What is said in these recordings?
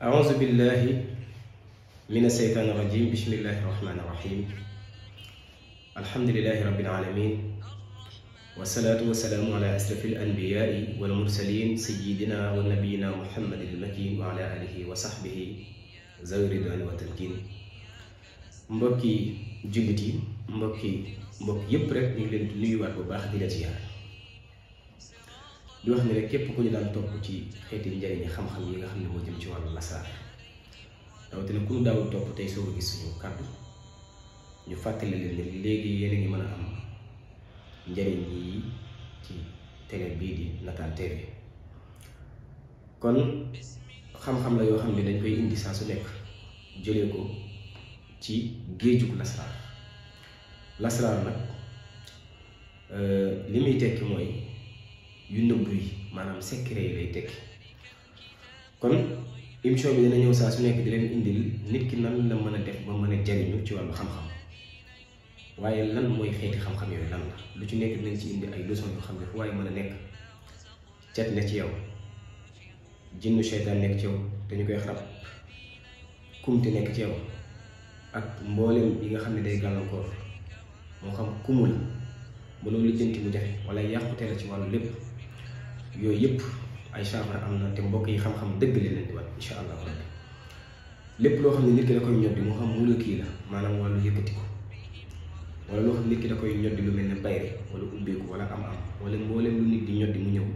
أعوذ بالله من الشيطان الرجيم بسم الله الرحمن الرحيم الحمد لله رب العالمين والصلاة والسلام على أشرف الأنبياء والمرسلين سيدنا ونبينا محمد المكين وعلى آله وصحبه ذوي الرضوان والتمكين mbokki jullit yi mbokk yépp rek ñu ngi leen di nuyuwaat bu baax di la ziar di wax ne rek képp ku ñu daan topp ci xeeti njariñi xam-xam yi nga xam ne moo jëm ci wàllu lasraar rawatina ku ñu daawul topp tey soo ko gis suñu kàddu ñu fàttali leen ne léegi yéen a ngi mën a am njariñ yi ci télé bii di Natal TV kon xam-xam la yoo xam ne dañ koy indi saa su nekk jëlee ko ci géejug lasraar nag li muy tekki mooy yu nëbbu yi maanaam secret yi lay tekki kon émission bi dina ñëw saa su nekk di leen indil nit ki nan la mën a def ba mën a jariñu ci wàllu xam-xam waaye lan mooy xeeti xam-xam yooyu lan la lu ci nekk dinañ ci indi ay leçon yoo xam ne fu waaye mën a nekk cet ne ci yow jinnu seytaan nekk ci yow dañu koy xarab kumte nekk ci yow ak mboolem yi nga xam ne day gàllankoor moo xam kumu la mënoo lijjanti mu jafe wala yàqute la ci wàllu lépp yooyu yëpp ay saafara am na te mbokk yi xam-xam dëgg leen di wat incha allah rabbi lépp loo xam ne nit ki da koy ñoddi moo xam mula kii la maanaam wàllu yëkkati ko wala loo xam nit ki da koy ñoddi lu mel ne bayre wala ubbeeku wala am-am wala mboolem lu nit di ñoddi mu ñëw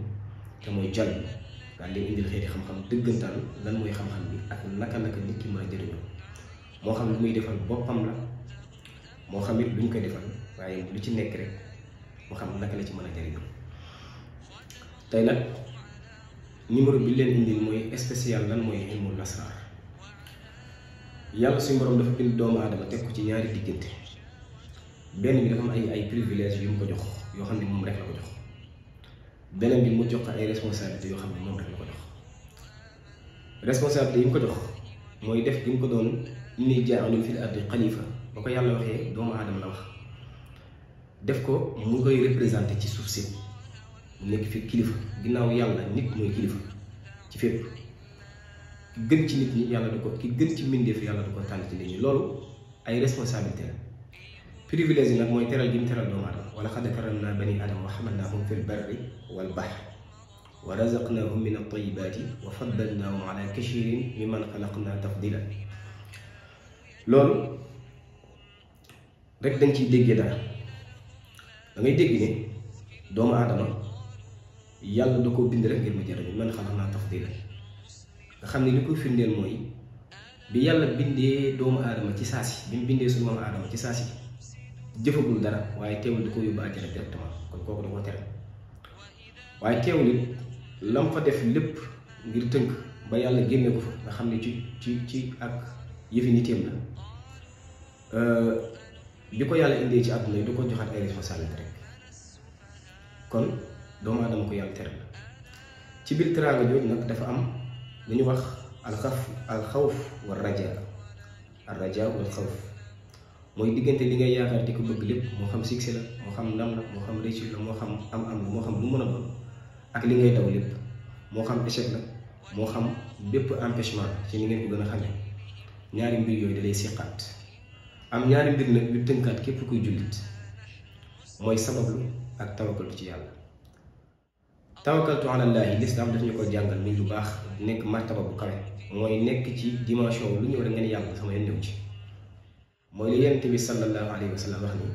te mooy jàll daal leen indil xeeti xam-xam dëggantaan lan mooy xam-xam bi ak naka nit ki mën a jëriñoo moo xam lu muy defal boppam la moo xam it lu ñu koy defal waaye lu ci nekk rek moo xam naka la ci mën a jëriñoo tey nag numéro bi leen indil mooy spécial lan mooy ilmul lasraar yàlla suñu borom dafa bind doomu aadama teg ko ci ñaari diggante benn bi dafa am ay privilèges yu mu ko jox yoo xam ne moom rek la ko jox beneen bi mu jox ko ay responsabilités yoo xam ne moom rek la ko jox responsabilités yi mu ko jox mooy def bi mu ko doon inni jaa'ilun fil ardi xalifa ba ko yàlla waxee doomu aadama la wax def ko mu koy représenté ci suuf si mu nekk fi kilifa ginnaaw yàlla nit mooy kilifa ci fépp ki gën ci nit ñi yàlla du ko ki gën ci mbindeef yàlla du ko tànn ci nit ñi loolu ay responsabilité la privilège yi nag mooy teral gi mu teral doomu aadama wala xad karramnaa banii aadama wa hamalnaahum fil barri wal bahri wa razaqnaahum min at-tayyibaati wa faddalnaahum ala kathiirin mimman xalaqnaa tafdiilan loolu rek dañ ciy déggee dara da ngay dégg ne doomu aadama yàlla da koo bind rek ngir ma jariñu man xalaqnaa tafdiilan nga xam ne li koy firndeel mooy bi yàlla bindee doomu aadama ci saasi bi mu bindee suñu maam aadama ci saasi jëfagul dara waaye teewul da ko yóbbu àjjana directement kon kooku da koo tere waaye teewul it lam fa def lépp ngir tënk ba yàlla génne ko fa nga xam ne ci ak yëfi niteem la bi ko yàlla indee ci àdduna yi du ko joxaat ay responsabilité rek kon doomu aadama ko yàlla tere la ci biir teraanga jooju nag dafa am lu ñu wax alxawf wal rajaa wal xawf mooy diggante li ngay yaakaar di ko bëgg lépp moo xam succès la moo xam ndam la moo xam réussite la moo xam am-am la moo xam lu mën a doon ak li ngay daw lépp moo xam échec la moo xam bépp empêchement ci ni ngeen ko gën a xamee ñaari mbir yooyu da lay siqaat am ñaari mbir nag yu tënkaat képp kuy jullit mooy sabablu ak tawakkaltu ci yàlla tawakkaltu ala llaahi lislaam daf ñu ko jàngal mi lu baax nekk martaba bu kawe mooy nekk ci dimension lu ñëw rek nga ne yàlla sama yoon ñëw ci mooy li yonent bi sallallahu alayhi wa sallam wax ni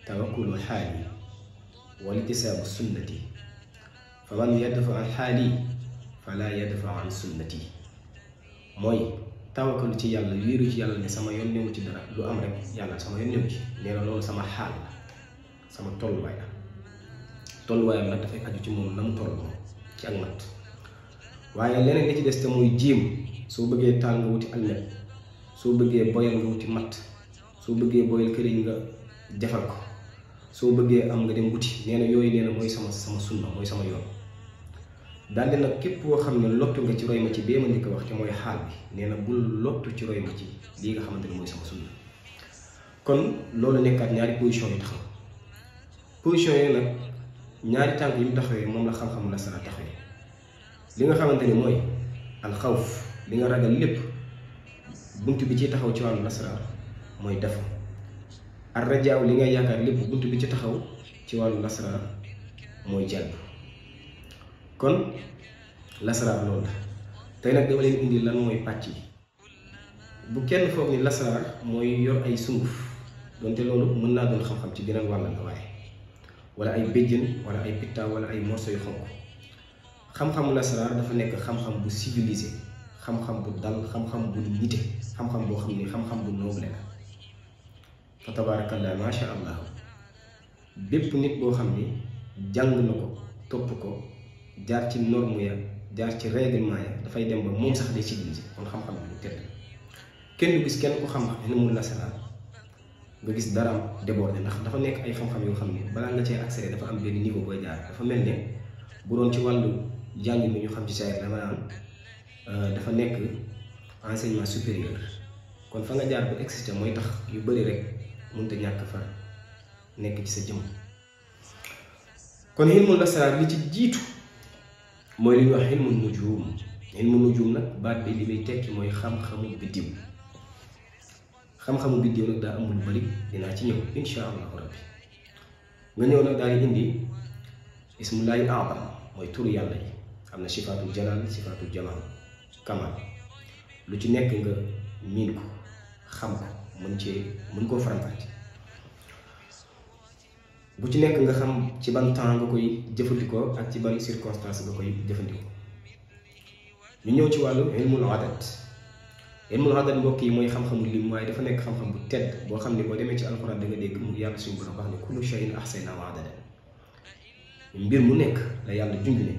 tawakkulu xaali wal itisaabu sunnati fa man yadfa an xaali fala yadfa an sunnati mooy tawakkalu ci yàlla wéeru ci yàlla ne sama yoon ñëw ci dara lu am rek yàlla sama yoon ñëw ci nee na loolu sama xaal la sama tolluwaay la tolluwaayam nag dafay aju ci moom na mu toll moom ci ak mat waaye leneen li ci des te muy jéem soo bëggee taal nga wuti almet soo bëggee boyal nga wuti matt soo bëggee boyal këriñ nga defal ko soo bëggee am nga dem wuti nee na yooyu nee na mooy sama sunna mooy sama yoon daldi nag képp koo xam ne lottu nga ci roy ma ci bee ma njëkk a wax te mooy xaal bi nee na bul lottu ci roy ma ci lii nga xamante ne mooy sama sunna kon loolu nekkaat ñaari position yu taxaw position yooyu nag ñaari tànk yi mu taxawee moom la xam-xamu lasraar taxawee li nga xamante ni mooy alxawf li nga ragal lépp bunt bi ci taxaw ci wàllu lasraar mooy defu ar rajaaw li ngay yaakaar lépp bunt bi ci taxaw ci wàllu lasraar mooy jalb. kon lasraar loolu la tey nag dama leen indi lan mooy pàcc yi. bu kenn foog ni lasraar mooy yor ay sunguf donte loolu mën naa doon xam-xam ci beneen wàll la waaye wala ay béjjën wala ay pitta wala ay morso yu xonk. xam-xamu lasraar dafa nekk xam-xam bu civilisé, xam-xam bu dal, xam-xam bu nite, xam-xam boo xam ni xam-xam bu noble la. fa tabarakallah macha allah bépp nit boo xam ni jàng na ko topp ko jaar ci norme ya jaar ci règlement ya dafay dem ba moom sax day civilisé. kon xam-xam bi lu tedd kenn du gis kenn ku xam ilmul lasraar nga gis daraam débordé ndax dafa nekk ay xam-xam yoo xam ni balaa nga cee accéder dafa am benn niveau booy jaar. dafa mel ne bu doon ci wàllu jàng mi ñu xam ci saa dama naan dafa nekk enseignement supérieur. kon fa nga jaar ba existé mooy tax yu bëri rek mënut a ñàkk fa nekk ci sa jëm. kon ilmul lasraar li ci jiitu mooy li ñuy wax ilmu nujum. ilmu nujum nag baat bi li muy tekki mooy xam-xamu biddiw. xam-xamu biddiw nag daa amul bari dinaa ci ñëw insha allahu rabbi. nga ñëw nag daal di indi ismullahi a'zam mooy turu yàlla yi. am na sifaatul jalal sifaatul jamal kamal lu ci nekk nga miin ko xam ko mën koo faram-fàcce. bu ci nekk nga xam ci ban temps nga koy jëfandikoo ak ci ban circonstance nga koy jëfandikoo. ñu ñëw ci wàllu ilmul adat. ilmul adat mbokk yi mooy xam-xamu lim waaye dafa nekk xam-xam bu tedd boo xam ne boo demee ci alxuraan da nga dégg mu yàlla suñu borom wax ne kullu shay'in ahsaynaahu adadan. mbir mu nekk la yàlla junj ne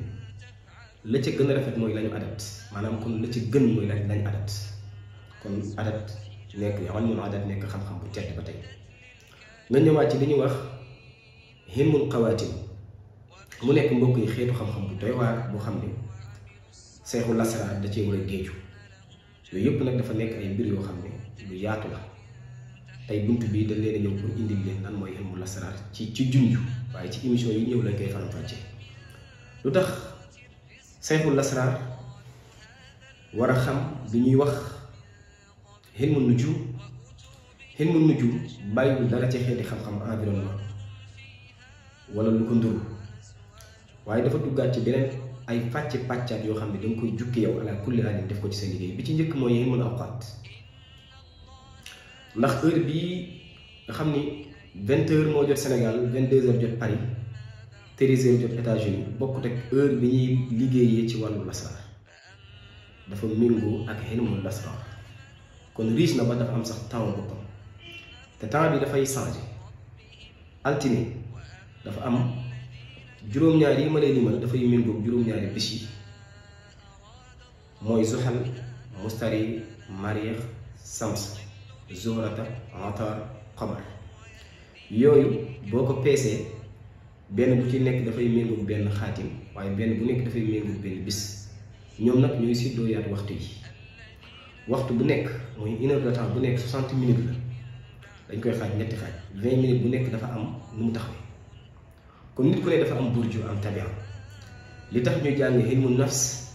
la ca gën a rafet mooy lañu adat maanaam kon la ca gën mooy lañ adat. kon adat nekk ilmul adat nekk xam-xam bu tedd ba tey. nga ñëwaat ci li ñuy wax ilmul xawaatim mu nekk mbokk yi xeetu xam-xam bu doy waar boo xam ne seexu lasraar da cee war a géeju. yooyu yëpp nag dafa nekk ay mbir yoo xam ne lu yaatu la. tey bunt bi dañ leen a ñëw pour indil leen lan mooy ilmul lasraar ci junj waaye ci émission yi ñëw lañ koy faram-fàccee. lu tax seexu lasraar war a xam li ñuy wax ilmu nujum. ilmu nujum bàyyiwul dara ci xeeti xam-xam environnement wala lu ko nduru waaye dafa duggaat ci beneen ay pàccaat yoo xam ne danga koy jukki yow ala kulli haalin def ko ci sa liggéey. bi ci njëkk mooy ilmul awqaat ndax heure bii nga xam ni 20h moo jot Sénégal 22h jot Paris 13h jot États-Unis bokkut ak heure bi ñuy liggéeyee ci wàllu lasraar dafa méngoo ak ilmul lasraar. kon riche na ba dafa am sax temps boppam te temps bi dafay changé. altine dafa am juróom-ñaari yi ma lay limal dafay méngoo juróom-ñaari bis yi mooy zuhal mustari mariix sams zuhrata atar qamar. yooyu boo ko peesee benn bu ci nekk dafay méngoo benn xaatim waaye benn bu nekk dafay méngoo benn bis. ñoom nag ñooy séddoo yaat waxtu yi. waxtu bu nekk mooy une heure de temps bu nekk 60 minutes la dañ koy xaaj ñetti xaaj 20 minutes bu nekk dafa am nu mu taxawee. kon nit ku ne dafa am burju am tabia. li tax ñu jàng ilmu nafs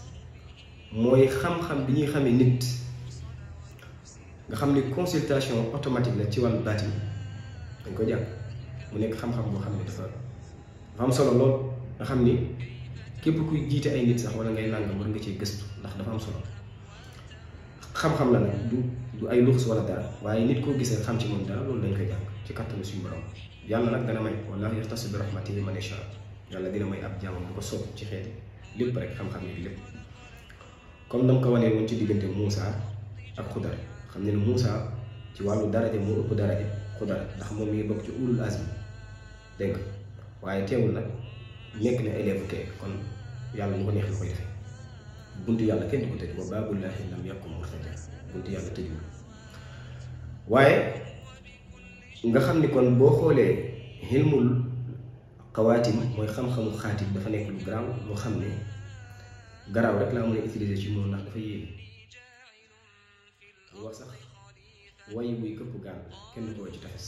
mooy xam-xam bi ñuy xamee nit nga xam ni consultation automatique la ci wàllu baatin dañ ko jàng mu nekk xam-xam boo xam ne dafa am solo lool nga xam ni képp kuy jiite ay nit sax wala ngay nangam war nga cee gëstu ndax dafa am solo. xam-xam la nag du ay luxus wala dara waaye nit koo gisee xam ci moom dara loolu dañ koy jàng ci kattanu suñu borom. yàlla nag dana may wallaahi yaxtassu bi rahmatihi man yashaa. yàlla dina may ab jaamam bu ko soob ci xeeti lépp rek xam-xam yi lépp. comme dama ko wanee woon ci diggante Moussa ak Xudar xam ne Moussa ci wàllu daraja moo ëpp daraja Xudar ndax moom mi ngi bokk ci ulul azmi dégg nga waaye teewul nag nekk na élève kee kon yàlla lu ko neex la koy defee. buntu yàlla kenn du ko tëj ba baabullaahi lam yakun murtajaa buntu yàlla tëjul. waaye nga xam ni kon boo xoolee ilmul xawaatim mooy xam-xamu xaatim dafa nekk lu garaaw loo xam ne garaaw rek laa mën a utiliser ci moom ndax dafa yéeme. ñu wax sax way buy këpp gaal kenn du ko ci tefes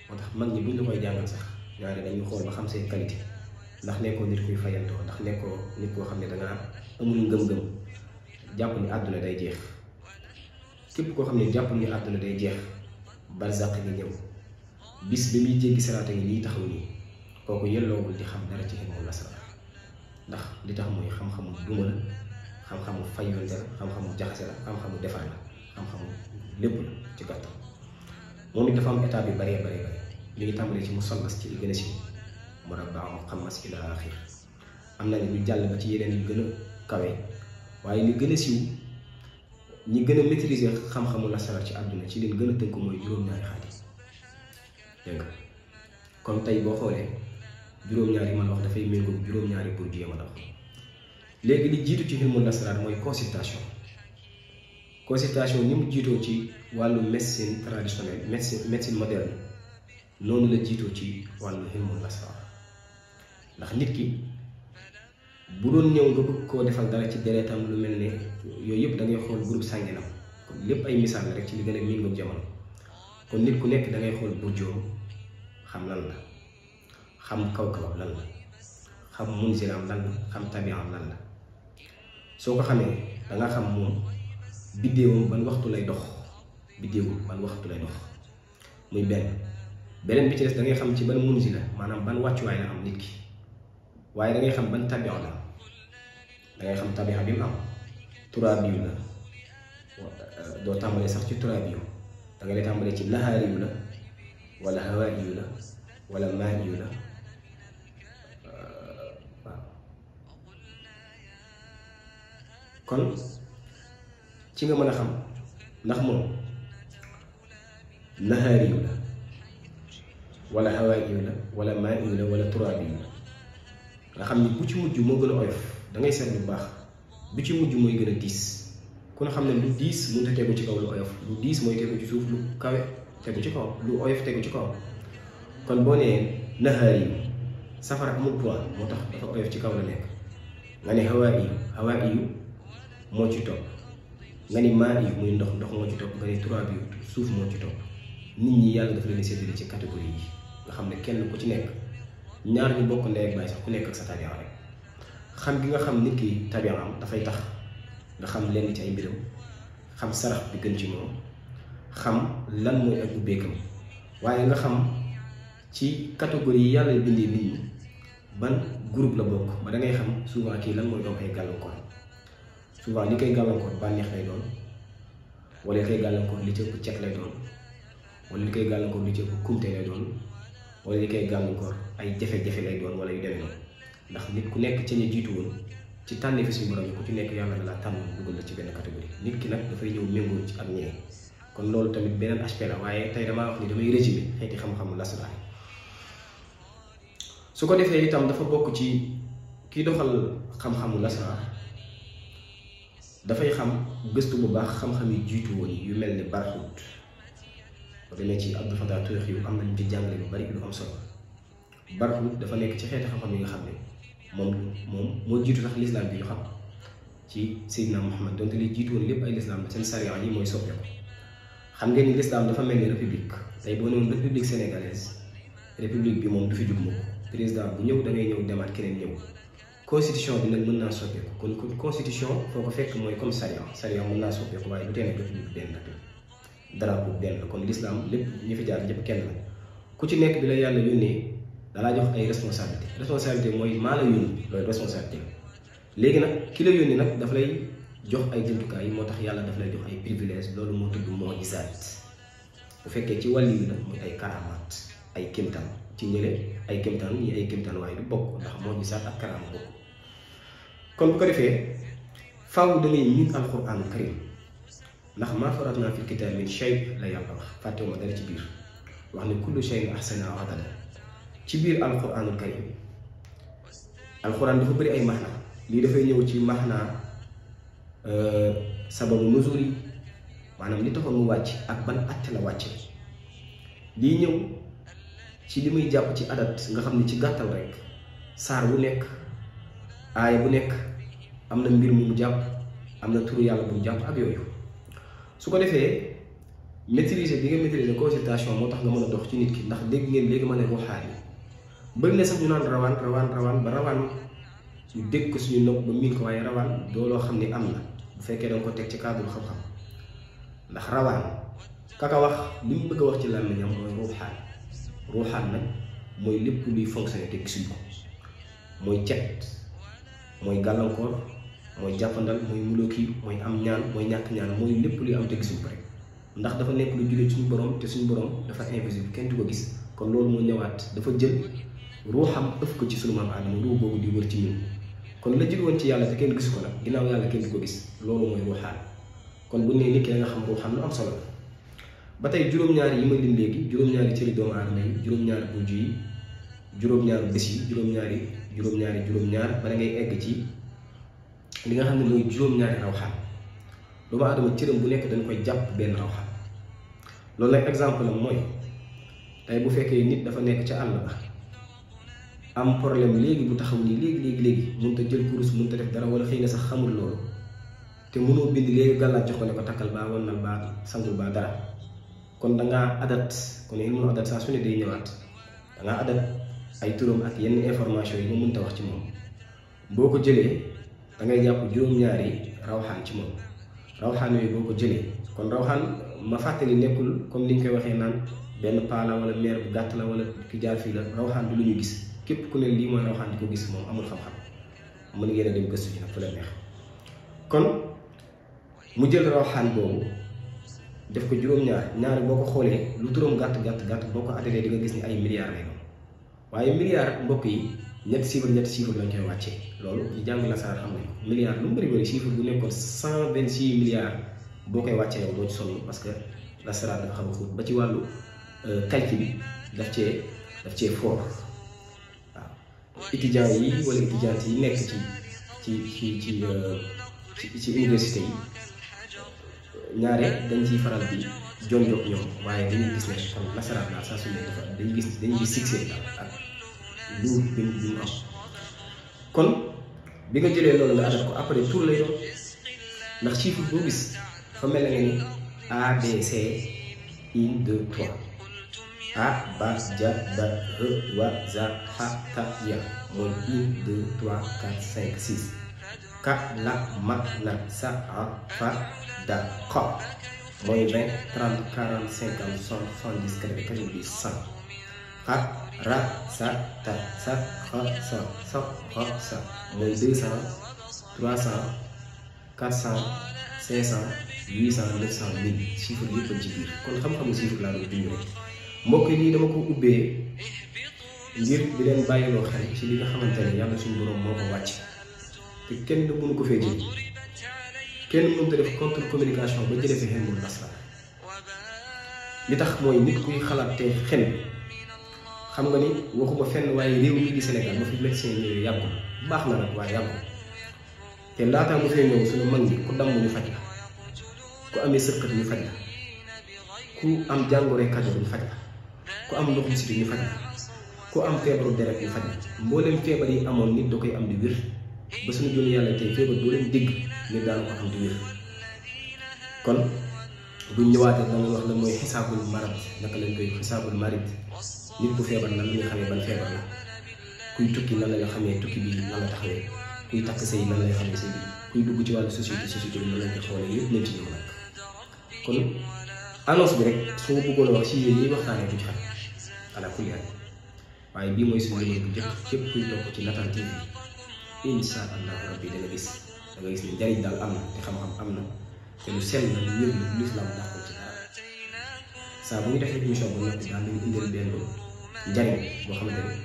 moo tax mag ñi buñ la koy jàngal sax ñaari dañuy xool ba xam seen qualité ndax nekkoo nit kuy fayantoo ndax nekkoo nit koo xam ne dangaa amul ngëm-ngëm jàpp ni àdduna day jeex képp koo xam ne jàpp ni àdduna day jeex barzaq ngi ñëw bis bi muy jéggi siraata ngi nii taxaw nii kooku yelloowul di xam dara ci ilmul asraar ndax li tax mooy xam-xamu duma la xam-xamu fayonte la xam-xamu jaxase la xam-xamu defar la xam-xamu lépp la ci gàttal moom it dafa am état bi bëree bëri ñu ngi tàmbalee ci musallas ci li gën a siiw murabbaa muqammas ila axir am na ñu jàll ba ci yeneen yu gën a kawe waaye li gën a siiw ñi gën a maîtriser xam-xamu lasaraar ci àdduna ci leen gën a tënk mooy juróom-ñaari xaaj dégg nga kon tey boo xoolee juróom-ñaari yi ma la wax dafay méngoo juróom-ñaari burju yi ma la wax léegi li jiitu ci ilmul lasaraar mooy consultation ni mu jiitoo ci wàllu médecine traditionnelle médecine moderne noonu la jiitoo ci wàllu ilmul lasaraar ndax nit ki bu doon ñëw nga bëgg koo defal dara ci deretam lu mel ne yooyu yëpp da ngay xool groupe sanguinam kon lépp ay misaal la rek ci li gën a méngoo jamono kon nit ku nekk da ngay xool burjoom xam lan la xam kaw-kawam lan la xam munzilam lan la xam tabiam lan la soo ko xamee da nga xam moom biddéewam ban waxtu lay dox muy beneen bi ci des da ngay xam ci ban munzila maanaam ban wàccuwaay la am nit ki waaye da ngay xam ban tabiam la da ngay xam tabiam bi mu am turaabiyu la doo tàmbalee sax ci turaabiyu da ngay tàmbalee ci nahaariyu la wala hawaa'iyu la wala maa'iyu la waaw kon ci nga mën a xam ndax moom nahaariyu la wala hawaa'iyu la wala maa'iyu la wala turaabiyu la nga xam ni bu ci mujj moo gën a oyof da ngay seet bu baax bu ci mujj mooy gën a diis ku ne xam ne lu diis mënut a tegu ci kaw lu oyof lu diis mooy tegu ci suuf lu kawe tegu ci kaw lu oyof tegu ci kaw kon boo nee nahaariyu safara amul poids moo tax dafa oyof ci kaw la nekk nga ne hawaa'iyu moo ci topp nga ni maa'iyu muy ndox moo ci topp nga ne turaabiyu suuf moo ci topp nit ñi yàlla dafa leen séddale ci catégorie yi nga xam ne kenn ku ci nekk ñaar ñu bokk ndey ak baay sax ku nekk ak sa tabian rek xam gi nga xam nit ki tabian am dafay tax nga xam lenn ci ay mbiram xam sarax bi gën ci moom xam lan mooy ak ubbeekam waaye nga xam ci catégorie yi yàlla bindee nit ñi ban groupe la bokk ba da ngay xam souvent kii lan mooy doon ay gàllankoor souvent li koy gàllankoor bànneex lay doon wala li koy gàllankoor li ci ëpp cet lay doon wala li koy gàllankoor li ci ëpp kumte lay doon wala li koy gàllankoor ay jafe-jafe lay doon wala yu demee noonu ndax nit ku nekk ci ñi jiitu woon ci tànn fi suñu borom yi ku ci nekk yàlla na la tànn dugal la ci benn catégorie nit ki nag dafay ñëw méngoo ci ak ñee kon loolu tamit beneen aspect la waaye tey damaa wax ni damay résumé xeeti xam-xamu lasraar su ko defee itam dafa bokk ci kiy doxal xam-xamu lasraar dafay xam gëstu bu baax xam-xam yi jiitu woon yu mel ni Barxuut ba demee ci Abdul Fattah Tuuxi yu am nañu ci jàngale lu bari lu am solo Barxuut dafa nekk ci xeeti xam-xam yi nga xam ne moom moo jiitu sax lislaam bi ñu xam ci Seydina Muhammad donte li jiitu woon lépp ay lislaam seen sariya yi mooy soppeeku xam ngeen ni lislaam dafa mel ni république tey boo newoon république sénégalaise république bi moom du fi jug mukk président bu ñëw da ngay ñëw demaat keneen ñëw constitution bi nag mën naa soppeeku kon constitution foo ko fekk mooy comme sariya mën naa soppeeku waaye du tee nag république benn la drapeau benn la kon lislaam lépp ñu fi jaar ñëpp kenn la ku ci nekk bi la yàlla yónnee dalaa jox ay responsabilité mooy maa la yónni loolu responsabilité léegi nag ki la yónni nag daf lay jox ay jumtukaay yi moo tax yàlla daf lay jox ay privilège loolu moo tudd mu'jizaat bu fekkee ci wàll yi la muy ay karamaat ay kéemtaan ci ñële ay kéemtaan ñi ay kéemtaan waaye du bokk ndax mu'jizaat ak karama bokk kon bu ko defee faaw da ngay miin alquran karim ndax maa faratnaa fil kitaabi min shay la yàlla wax fàttewuma dara ci biir wax ne kullu shay'in ahsanahu adada ci biir alquranul karim alquran dafa bëri ay maxna lii dafay ñëw ci maxna sababu nuzul yi maanaam li taxoon mu wàcc ak ban atte la wàcce lii ñëw ci li muy jàpp ci adat nga xam ne ci gàttal rek saar bu nekk aaya bu nekk am na mbir mu jàpp am na turu yàlla bu mu jàpp ak yooyu su ko defee maîtriser bi nga maîtriser consultation moo tax nga mën a dox ci nit ki ndax dégg ngeen léegi ma ne ruuxaan yi bëri na sax ñu naan rawaan ba rawaan ñu dégg ko suñu nopp ba miin ko waaye rawaan doo loo xam ne am na bu fekkee danga ko teg ci cadre xam-xam ndax rawaan kaka wax li mu bëgg a wax ci làmmiñam mooy ruuxaan nag mooy lépp luy fonctionner te gisuñ ko mooy cet mooy gàllankoor mooy jàppandal mooy mulooki mooy am ñaan mooy ñàkk ñaan mooy lépp luy am te gisuñ ko rek ndax dafa nekk lu jóge suñu borom te suñu borom dafa invisible kenn du ko gis kon loolu moo ñëwaat dafa jël ruuxam ëf ko ci sunu maam Aadama ruux boobu di wër ci ñun kon la jóge woon ci yàlla te kenn gisu ko nag ginnaaw yàlla kenn du ko gis loolu mooy ruuxaan kon bu nee nit ki nga xam ruuxam lu am solo ba tey juróom-ñaari yi ma lim léegi juróom-ñaari cëri doomu aadama yi juróom-ñaari buj yi juróom-ñaari bés yi juróom-ñaar bala ngay egg ci li nga xam ne mooy juróom-ñaari rawxaan doomu aadama cëram bu nekk dañ koy jàpp benn rawxaan loolu nag exemple am mooy tey bu fekkee nit dafa nekk ca àll ba am problème léegi bu taxaw nii léegi mënut a jël kurus mënut a def dara wala xëy na sax xamul loolu te mënoo bind léegi gàllaaj jox ko ne ko takkal baa wannal baa sangul baa dara kon dangaa adat kon ilmu adat saa su ne day ñëwaat dangaa adat ay turam ak yenn information yi nga mënta wax ci moom boo ko jëlee dangay jàpp juróom-ñaari rawxaan ci moom rawxaan yooyu boo ko jëlee kon rawxaan ma fàttali nekkul comme ni ñu koy waxee naan benn paa la wala meer bu gàtt la wala ki jaar fii la rawxaan du lu ñu gis képp ku ne lii mooy rawxaan di ko gis moom amul xam-xam mën ngeen a dem gëstu ji nag fu la neex kon mu jël rawxaan boobu def ko juróom-ñaari boo ko xoolee lu turam gàtt boo ko adhéré di nga gis ni ay milliards lay doon waaye milliards mbokk yi ñetti chiffre lañ koy wàccee loolu ñu jàng la saar xam nañ ko milliards lu mu bëri chiffre bu nekkoon 126 milliards boo koy wàccee yow doo ci sonn parce que la saraat dafa xam a xóot ba ci wàllu calcul bi daf cee fort waaw étudiants yi wala étudiantes yi nekk ci université yi ñaare dañ ciy faral di jonjoog ñoom waaye dañuy gis ne kon nasaraan daal saa su ne dafa dañuy gis succès daal ak luur bi mu am kon bi nga jëlee loolu nga adat ko après tour lay doon ndax chiffre boo gis fa mel na nga ni A B C 1 2 3 A ba ja da re wa za ha ta ya mooy 1 2 3 4 5 6 ka la ma na sa a fa da xa mooy 20 30 40 50 60 70 80 100 xa ra sa ta sa xa sa sa xa sa mooy 200 300 400 500 800 900 1000 chiffre yëpp a ci biir kon xam-xamu chiffre laa doon dund rek mbokk yi dama ko ubbee ngir di leen bàyyiloo xel ci li nga xamante ne yàlla suñu borom moo ko wàcc te kenn mënu ko fee jël kenn mënut a def contre communication ba jëlee fi xel mu nasra li tax mooy nit kuy xalaat te xel xam nga ni waxuma fenn waaye réew mi di Sénégal ma fi médecin ñëwee yàggul baax na nag waaye yàggul te laataa mu fee ñëw suñu mag ñi ku damm ñu faj la ku amee sëqat ñu faj la ku am jàngoro kajo ñu faj la ku am ndoxum siti ñu faj la ku am feebaru deret ñu faj la mboolem feebar yi amoon nit da koy am di wér ba suñu jël yàlla tey feebar boo leen dégg nit daana ko am di wér kon buñ ñëwaatee danga wax la mooy xisaabul marat naka lañ koy xisaabul marit nit bu feebar nan la ñuy xamee ban feebar la kuy tukki nan la nga xamee tukki bi nan la taxawee kuy takk sëy nan lay xamee sëy bi kuy dugg ci wàllu société bi nan lañ koy xoolee yëpp nañ ci ñëw nag kon annonce bi rek su ma bëggoon a wax si yéen ñuy waxtaanee du ci xam ala kulli haal waaye bii mooy suñu numéro bu njëkk képp kuy topp ci Natal TV insha allahu rabbi da nga gis ne njariñ daal am na te xam-xam am na te lu sell na lu wér la lu islam ndax ko ci dara saa bu ñu defee émission bu noppi daal dañu indil benn njariñ boo xamante ne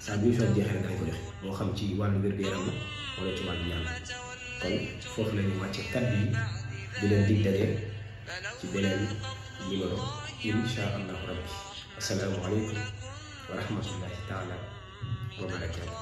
saa bu émission jeexee rek dañ ko joxe moo xam ci wàllu wér-gu-yaram la wala ci wàllu ñaan kon foofu la ñuy wàcce kàddu yi di leen dig daje ci beneen numéro insha allahu rabbi assalaamu aleykum wa rahmatullahi taala wa barakatuh